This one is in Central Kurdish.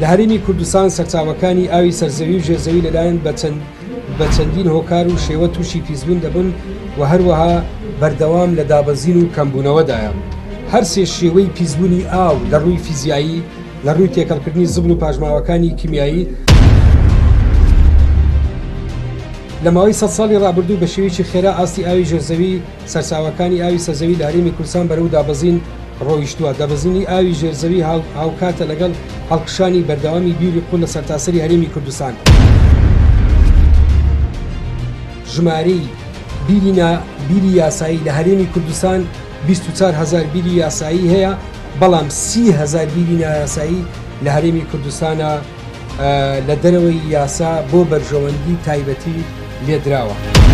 لە هەرێمی کوردستان سەرچاوەکانی ئاوی سەرزەوی و ژێرزەوی لەلایەن بە چەندین هۆکار و شێوە تووشی پیسبوون دەبن و هەروەها بەردەوام لە دابەزین و کەمبوونەوەدایە. هەرسێ شێوەی پیسبوونی ئاو لە ڕووی فیزیایی، لە ڕووی تێکەڵکردنی زبڵ و پاشماوەکانی کیمیایی، لە ماوەی سەد ساڵی ڕابردوو بە شێوەیەکی خێرا ئاستی ئاوی ژێرزەوی سەرچاوەکانی ئاوی سەرزەوی لە هەرێمی کوردستان بەرەو دابەزین ڕۆیشتووە، دابەزینی ئاوی ژێر زەوی هاوکاتە لەگەڵ هەڵکشانی بەردەوامی بیری قوڵ لە سەرتاسەری هەرێمی کوردستان. ژمارەی بیری نا بیری یاسایی لە هەرێمی کوردستان 24 هەزار بیری یاسایی هەیە، بەڵام 30 هەزار بیری نایاسایی لە هەرێمی کوردستانە لە دەرەوەی یاسا بۆ بەرژەوەندی تایبەتی لێدراوە.